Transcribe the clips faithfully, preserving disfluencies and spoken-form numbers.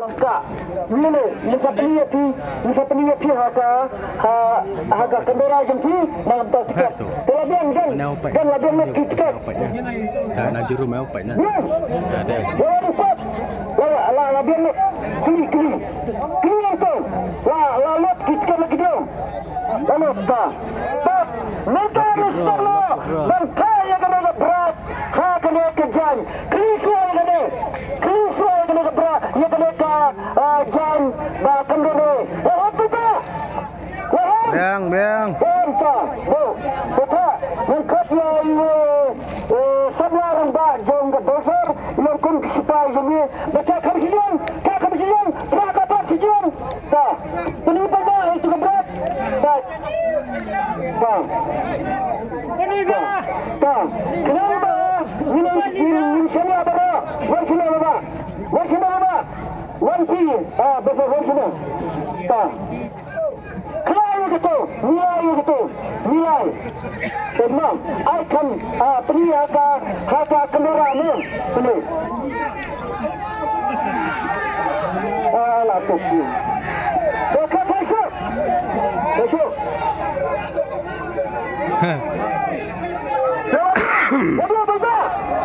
Ka, ngi ne, ngi sa pyni ïa phi, ngi sa pyni ïa phi ha ka, ha, ha ka kamera jong phi, na ka tiket. Te la biang, biang, biang la biang ki tiket. Biang. La, la, la biang, kli, kli. Kli ïa ka. La, la lot ki tiket la ki biang. Nano ta. Bad mynta Mister Law ban kha ïa kane ka brat ha kane ka jaiñ. Kli shuwa ïa kane. Kli shuwa ïa kane ka brat, ïa kane ka, ah, jaiñ ba kam don ne. Biang, biang. Biang ta. Biang ta. Ngan khot ïa i, eh, samla rangbah jong ka Bawsar, i long kum ki sipai jong ngi. Ba ka kham shisien, ka kham shisien, ba ka kham shisien. Ta. Pynban ba ïa tu ka brat. Ta. Ta. Ta. Khnang ba ngin, ngin, ngin shaniah baroh. Wan shaniah baroh. Wan shaniah baroh. Wan phi. Ah, ba wan shaniah. Ta. Khlaiñ ïa kito, milai ïa kito, milai. Te ma, ai kham, ah, pyni ha ka, ha ka kamera ne, pyni. Ah, la tu. Te ka sa shu. Sa shu.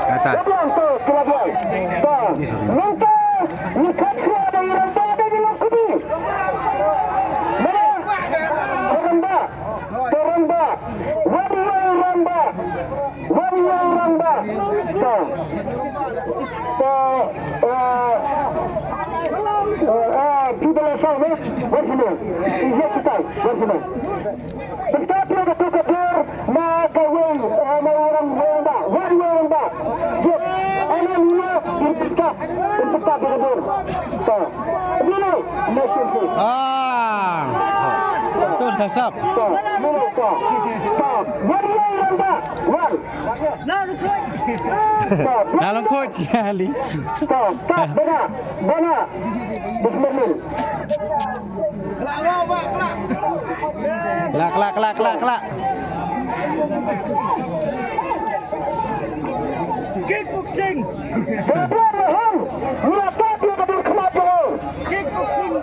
Kata. Mynta ngi khot shuwa da i rangbah da i long kmie. Mynta ka rangbah, ka rangbah, wan ïa i rangbah, wan ïa i rangbah. Ta, ta, eh, eh, eh, phi ba la saw ne, wan shane, ïa shi tai, wan shane. Pynta phi da tu ka dur na kawei, eh, na u rangbah, wei u rangbah. Jep, ana mino, in pynta, in pynta phi ka dur. Ta. Mino, na shim phi. Ah. Betul, kasap. Ta, mino, ta. Ta, wei u rangbah, wei. Ta, na lengkot, ya, Ali. Ta, ta, bana, bana. Bismillah. Klak, klak, klak, klak, klak. Kickboxing. Kickboxing. Kickboxing.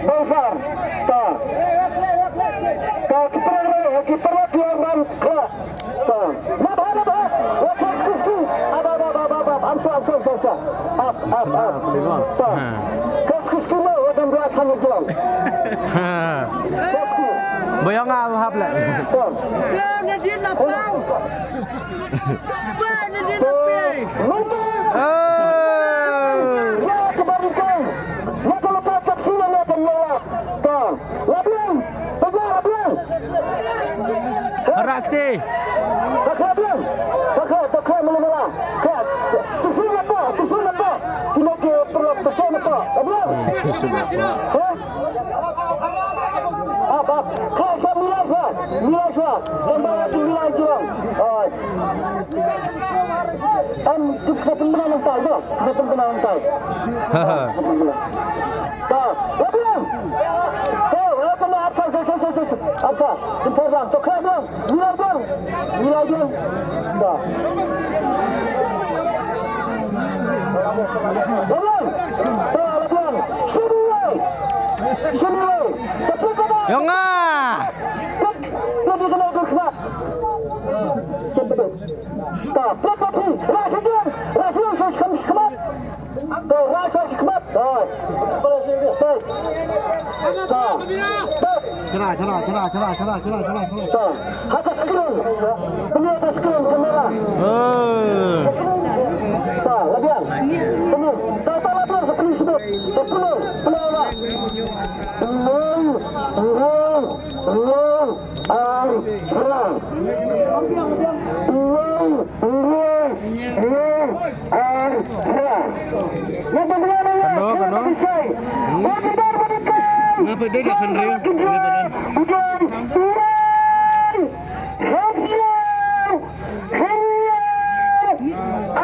Bawsar. Ta. Ta, ki paralok, ki paralok ki ong ban khleh. Ta. Na ba, na ba. Wa, ka, ka, ka. Ap, ap, ap, ap, ap, ap. Am sa, am sa, am sa, am sa. Ap, ap, ap. Ta. Ha. Ka, ka, ka, na, wa, dam dua sang jong. Ha. Ka, ka. Ba ïa nga hap leh. Ta. Ba, na din na pau. Ba, na din na pau. Oh. Ya, ka ba ni ka. Ya, ka ba ka, ka, ka, ka, ka, ka. Ta. Labiang! Labiang! Labiang! Harak te! Takha biang! Takha, takha mala mala! Kha! Tusun apa? Tusun apa? Kino ke perlu tusun apa? Labiang! Ha? Apa? Kha, kha, milai sha! Milai sha! Jangan bawa tu milai jual! Oh. Am, tu kena pun menang tai, tu. Kena pun menang tai. Ha, ha. Ta, labiang. Ta, labiang, apa, apa, apa, apa. Apa, jempol bang. Tu kena bang. Milai bang. Milai bang. Ta. Labiang. Ta, labiang. Sini, wei. Sini, wei. Tapi kena. Yong ah. Tapi kena tu kena. Sini, betul. Ta, put, put, put. Rah sha jong. Rah sha jong, sha khmat. Ta, rah sha khmat. Ta. Ta. Ta. Chara, chara, chara. Ta. Ha ka screen. Pynlong ka screen kamera. Oh. Ta, labiang. Pynlong. Ta, ta, labiang, sa pynlong sibuk. Ta, pynlong. Pynlong, pynlong. Pynlong, pynlong. Ar, phra. Uwei, uwei, uwei, ar, phra. Kano, kano? Hmm. Nga pat dei da kynriw. Nga pat dei. Uwei, uwei, hynriew, hynriew,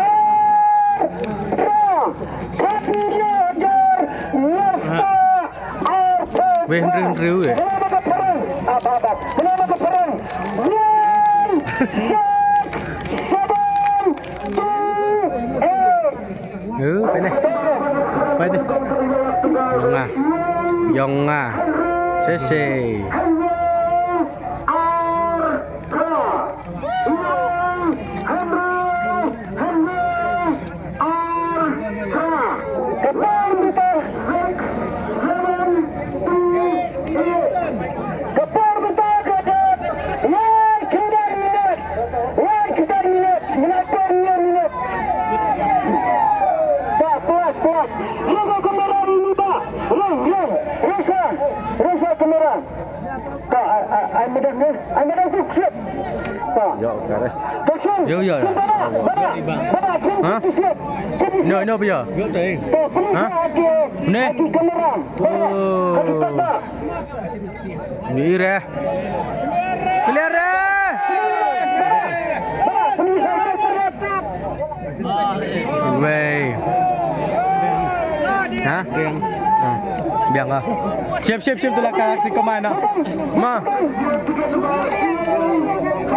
ar, phra. Ka pynjor jor, nasta. Wei hynriew hynriew eh. Six, seven, two, eight. Ừ, peit ne. Peit ne. Ïong nga. Ïong nga. Shisha. Hynriew, ar, phra. Hynriew, hynriew, hynriew, ar, phra. Ka por mynta, six, seven, two, eight. Ka por mynta ka dei lai khyndai minit. Lai khyndai minit. Mynta por hynñiew minit. Ba, plas, plas. Rung ka kamera ri ni ba. Rung, rung. Rung sa. Rung sa kamera. Ka, ai, ai, ai, madam ni. Ai, madam tu siap. Ka. Yo, ka dei. Ka shin. Yo, yo, yo. Shin bana, bana, bana, shin Ha? tu siap. Shin tu Ino, siap. Ino, pia. Ka, please, Ha? Aki, Ne? Aki kamera. Bana. Oh. Aki kamera. Ni re. Clear re. Bana, please, Aki kamera. Wei. Ha? Biang. Hmm. Biang ah. Siap, siap, siap, tu lah ka si kemana? Ma.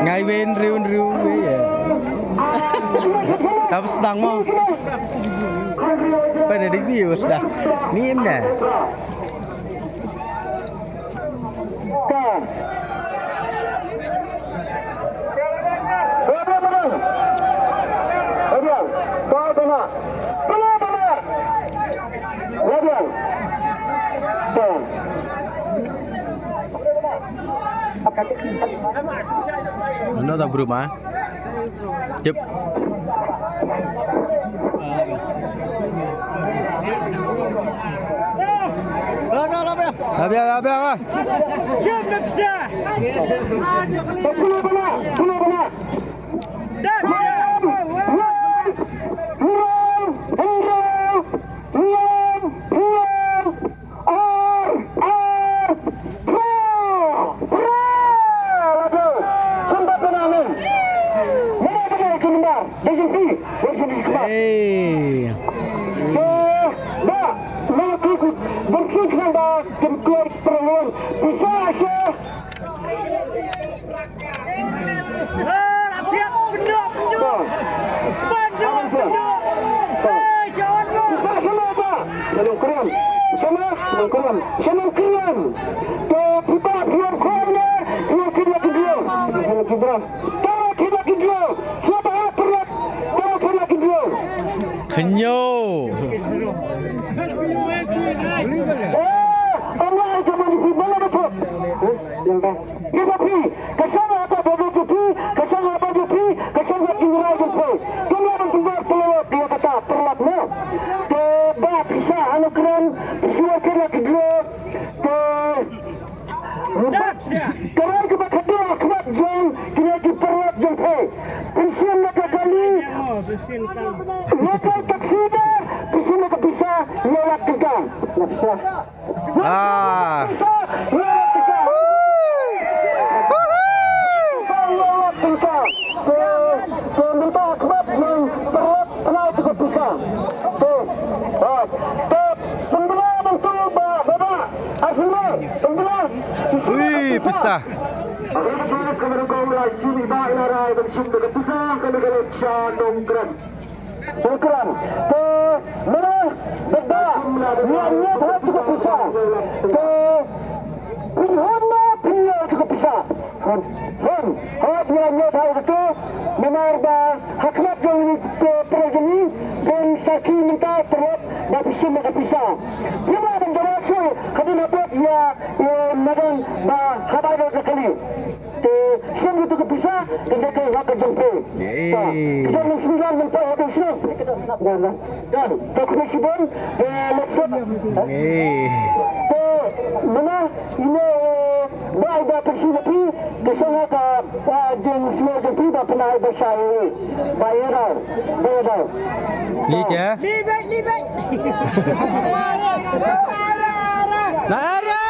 Ngai wen riu riu wei ya. Tapi sedang ma. Pada di view sudah. Ni indah. Ka. Radial, radial. Radial. Ka tengah. Tengah, tengah. Radial. Ka. Another group, ah. Tip. Labia, labia, ah. Jump, Napster! Pula bana, pula bana. Napster! Ar, ar, phra, phra, lada. Sumbat bana ni. Mana bana ki nombar? Dei jong phi, dei jong phi kembar. Hey. Te, ba, ma ki ku, ban ki khnang ba, kim kloi perluan. Pisa sha. Kynñiaw. Kiba phi, ka shong ha ka W J P, ka shong ha W J P, ka shong ha ki mrai jong phi. Te ngi ban pynbor pynlong ïa kata pynlong mo. Te ba pisa ha nongkren, pisa kren ha ki dro. Te ka rai kaba khadduh ha khmat jong kine ki paralok jong phi. Pynshim na ka kali. Na ka taxi ba pynshim na ka pisa, na lak tyngka. Na pisa. Ah. Ui, pisa. Shukran. Te mynta ba ngi ïa ñiad ha tu ka pisa. Te pynhun na pynïoh tu ka pisa. Hun, hun, hooid ngi ïa ñiad ha tu. Namar ba ha khmat jong ngi te pyrshah jong ngi ban sakhi mynta pyrshah ba pisa ma ka pisa. Phi ma ban jawab shuh hadien ba ïa, ïa madan ba ha bai da ka kali. Te shen gitu ke pisa, te dia ke hak jong phi. Yay. Kita nang sembilan nampak ada sini. Dan, dan, tak kena sibon, eh, let's go. Yay. Te mana ini, eh, ba ida persi napi, ke sana ka, ah, jeng semua jeng phi ba pernah ba saya. Ba ya dah, ba ya dah. Ni ke? Libet, libet. Na area!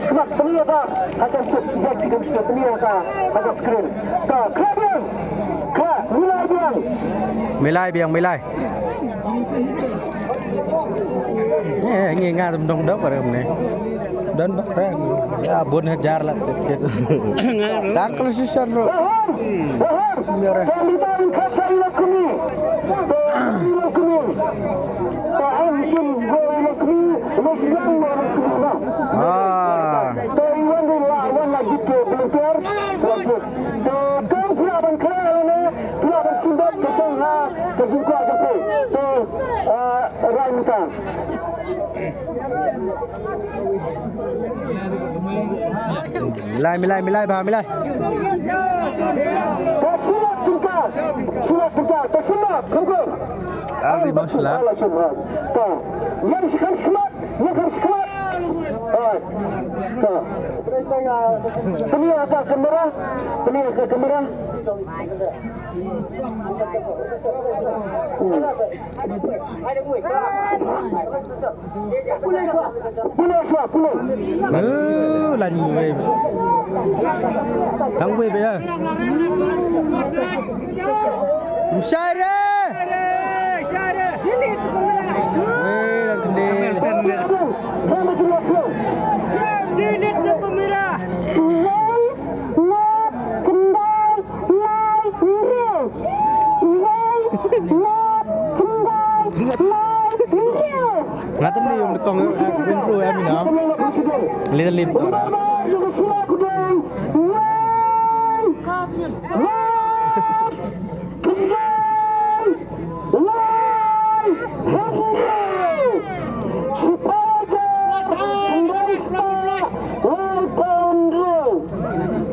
Mat pynïoh ba ha ka suk ïa ki kam suk pynïoh ka ha ka screen. Ta khlem biang. Khlem milai biang. Milai biang milai. Ngi ngi nga dong dong ba rem ne. Don ba rem. Ya bun hajar lah tiket. Tang kalau sisar bro. Biar. Ah. To i wan ri la wan la jit ke volunteer. Selamat. To kam pula ban kla la ne pula ban sumbat ke song ha ke jingkwa ke pe. To rai mita. Milai milai milai ba milai. To sumbat jingkwa. Sumbat jingkwa. To sumbat jingkwa. Ari masla. To. Yang sekarang sumbat. Ïa ka squad. Hai. Ka. Pynïoh ka kamera. Pynïoh ka kamera. Hmm. Pule swa, pule. Oh, lan wei. Tang wei ba ïa. Mshare. Wei, lang kendil. Nga tadi yung dekong, eh, yung bro, eh, mina. Little lip. Lai hynriew. Shipara jar khyndai spah laiphew hynriew.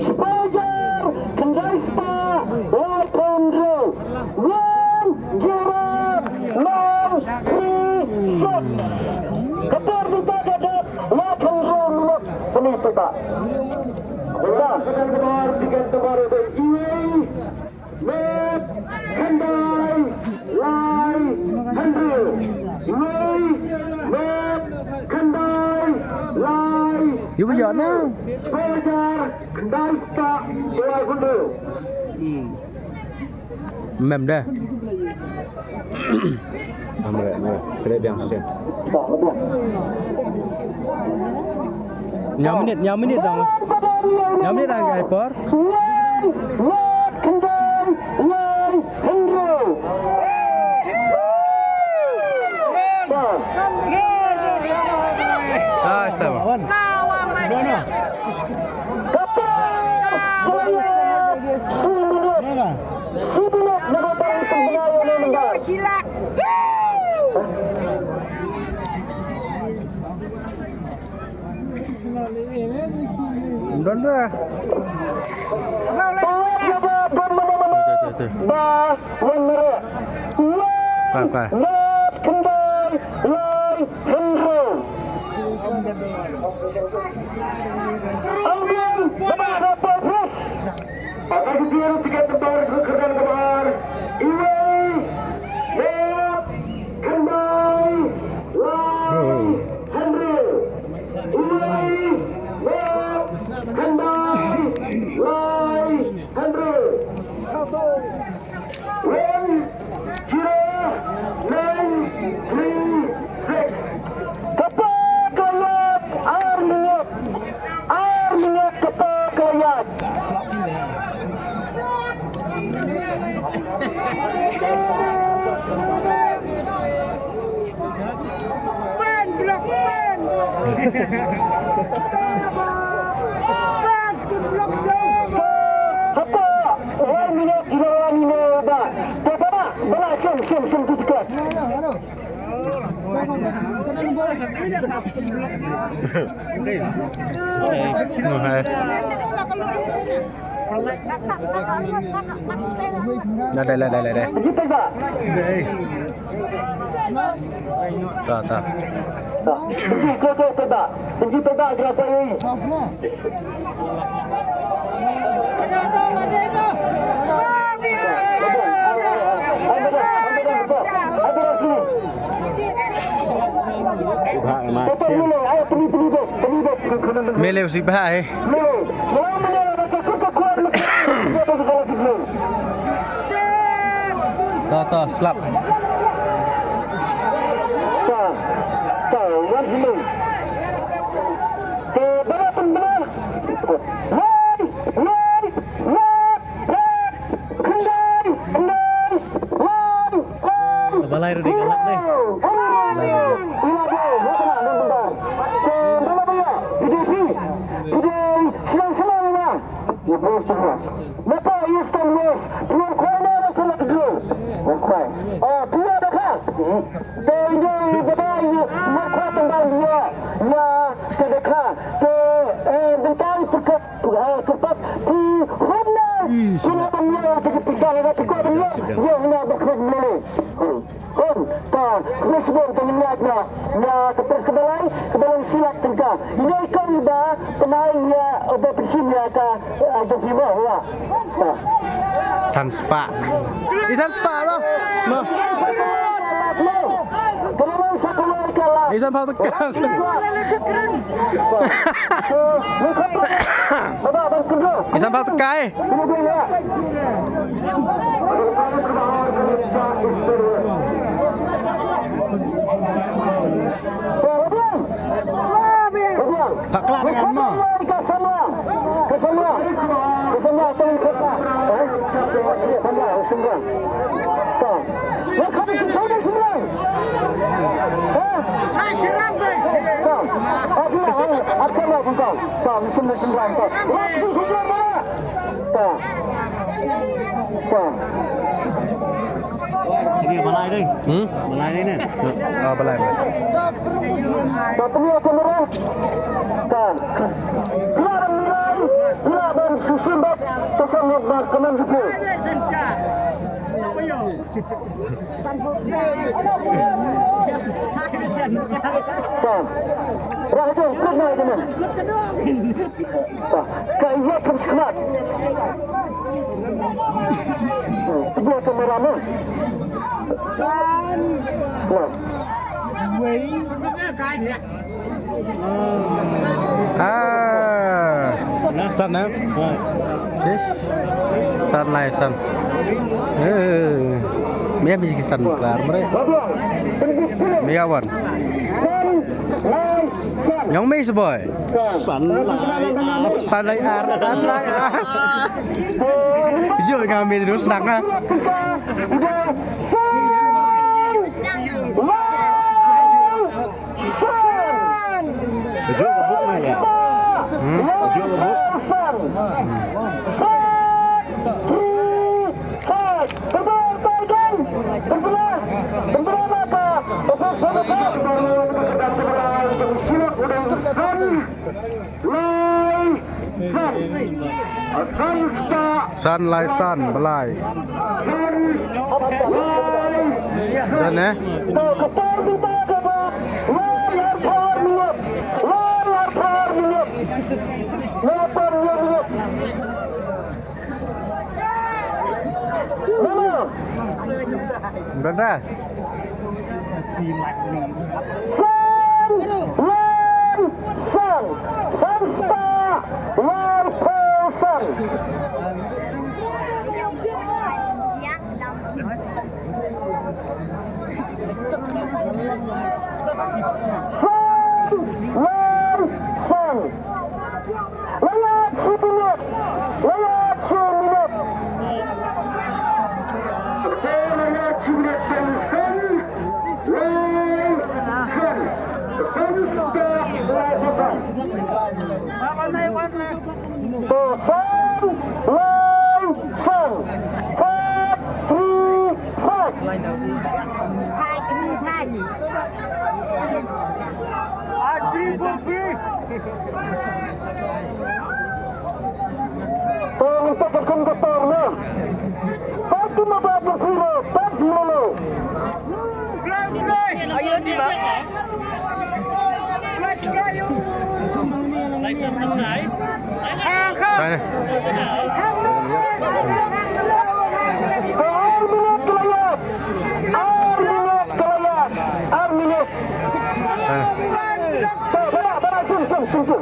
Shipara jar khyndai spah laiphew hynriew. One zero nine three six. Ka por mynta ka dap laiphew hynriew minit. Kane mynta. Mynta ka dap ka por mynta ka dap iwei. Met khyndai lai hynriew. Iwei met khyndai lai. Iwei ïa na. Shipara jar khyndai spah lai hynriew. Mem da. Amre, amre. Kre biang sien. Hynñiew minit, hynñiew minit dang. Hynñiew minit dang ai por. Ah, está bom. No, no. Don da. Ba wan mare. Ka, ka. Met khyndai lai hynriew. Ambian ba ba ba. Ata ki tiar tiket kembar, kyrdan kembar. Iwei met khyndai lai hynriew. Iwei met khyndai lai hynriew. One zero nine three six. Kata ka lat ar minit. Ar minit kata ka ïaid. Pen, blok, pen. Pen, blok, pen. Hapa, wai minit gila ni ne ba. Kata ba, bala, sim, sim, sim, tu, tu, tu. Dai, dai, dai, dai, dai. Ta, ta. Ba, ma, Mele u sibha eh. To, to, slap. Balai ruh dei ka lak dei. Hon, ta, khublei shibun, te ngin ïaid noh ïa ka pres ka balai, ka ba long shi lak tyngka. Ïa i kong iba thymmai ïa uba pynshim ïa ka, eh, jong phi mo, ïa. Ta. San spah. I san spah to. Mo. Ka long sa ka long ka la. I san pah tyngka. Ba, ba, ban kynduh. I san pah tyngka. Ta. Ta. Ini balai dei. Hmm? Balai dei ne. Ah, balai, balai. Ta, pynïoh kamera. Ta. Pynïoh kamera. Pynïoh ban susun bak. Ta, sa ngot bak kanan gitu. Ta. Rah jong, pynïoh kamera. Ka ïa kam skmat. Pynïoh kamera mo. Mo. Ah. San, eh? Sis. San lai san. Eh. Mia mi ki san klar mre. Mia wan. San lai san. Yong mi boy. San lai ar. San lai ar. San lai ar. Jujur kami terus nak ah. San lai san. Jujur ka buk na ya. Hmm? Jujur ka buk. San. San. San. Lai san. San lai san, balai. San lai san. Done. Done. San lai san. San spah laiphew san. San lai san. Layat shi minit. Layat shi minit. Layat shi minit. Layat shi minit. To, san lai san. Five three five. Five three five. Five three four three. To, ngin pynjah kum ka por na. Pynjah kum ka por na. Pynjah kum ka por na. Ayo, di ba? Ar minit ka la ïaid. Ar minit ka la ïaid. Ar minit. Ar minit. Bara, bara, sum, sum, sum, sum.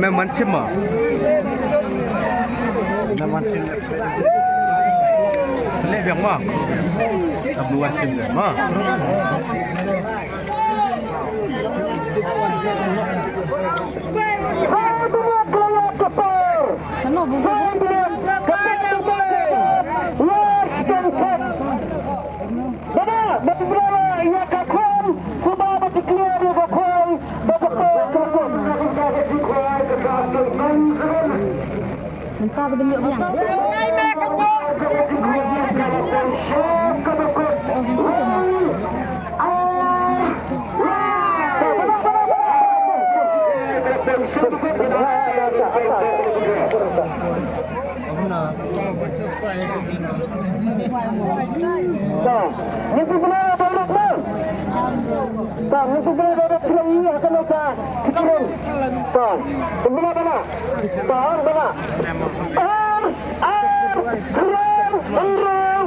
Me wan shim ma. Me wan shim. Leh biang ma. Ka me wan shim ma. Mynta ba dang ïoh biang. Ïoh biang. Ta, ngi pynbna ba rot na. Ta, ngi pynbna ba rot na, ngi akan ta. Fikir. Ta, pynbna ba na. Ta, ba na. Ar, ar, khyndai, hynriew,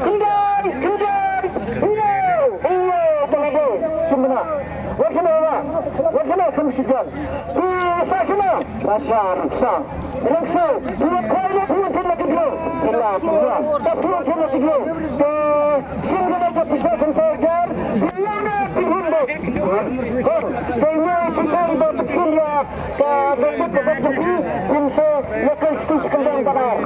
khyndai, khyndai, hynriew, hynriew, pynbna. Wat shano, wat shano, kum sijan. Ki sa shano, sa shar, sa. Rang snow, dua khoi na dua tin na ki dua. Kena dua, ta dua tin na ki dua. Te, shin kena ka pisa sentaw jar, dua na ki hun ba. Hon, te ina ki koi ba pisa ya, ka dua pisa ka pisa, kin se, ya ka stu sekendang padar.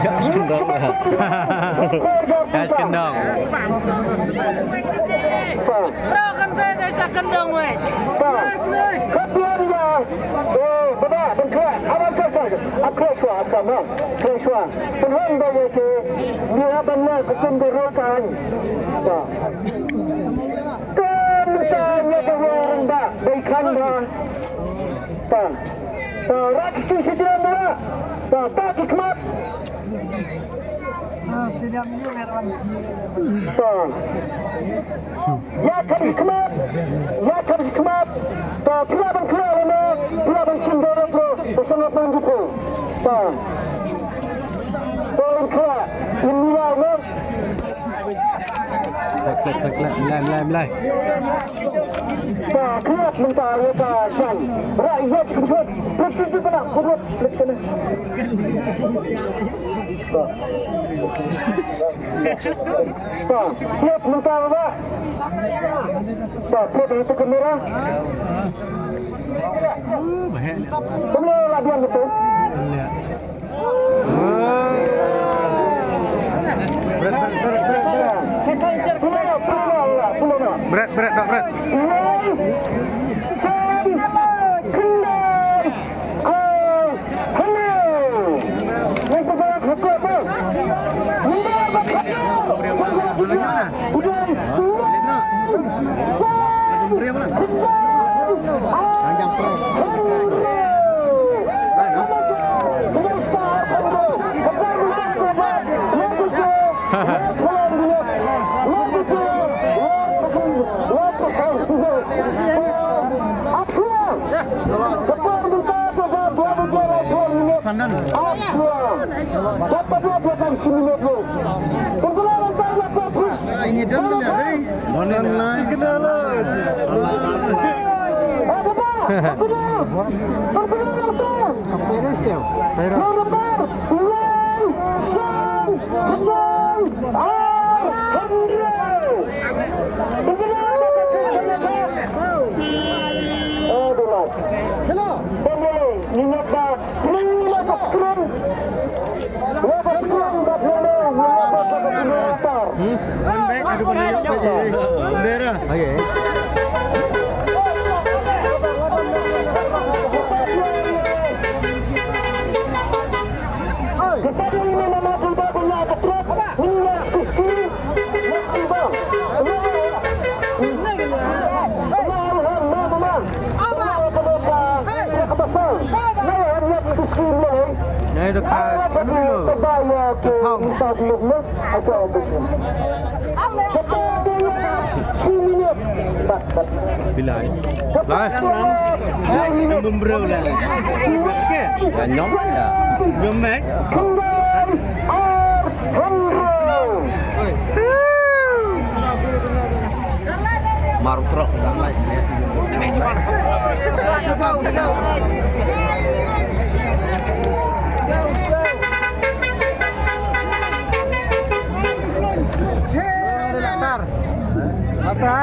Ka skendong. Ka skendong. Bro, kan te te sa kendong wei. Ka pian ya. Eh, baba, ban kra, awan ka ka. Ap kra shwa, ap kra ma. Kra shwa. Pynhon ba ye ke. Ni aban na ka kum de ro kan. Ba. Kan ta ya ka wan ba. Bai kan ba. Ta. Ta, rak tu sejam ba. Ta, ta ki khmat. Ta. Ïa kham ki khmat. Ïa kham ki khmat. Ta, pura ban khleh lano. Pura ban shim dara pro. Ba sangap ban dupo. Ta. Ta, in khleh. In milai no. Khlek, khlek, khlek, khlek. Mlai, mlai, mlai. Ba, khlek mynta ïa ka shan. Ra ïa ka shan. Khlek, khlek, khlek, khlek. Ba. Ba, khlek mynta ba. Ba, khlek ïa ka kamera. Kumno la biang betul? Bret, bret, bret, bret. Ini dan dia deh. Hmm? One back, ada pun dia. Bendera. Okey. Hai, da kha, da thong. Bilai. Lai. Lai, nyom bumbreu lai. Ka nyom ya. Nyom mai. Mar u trok dang lai. Latar. Latar.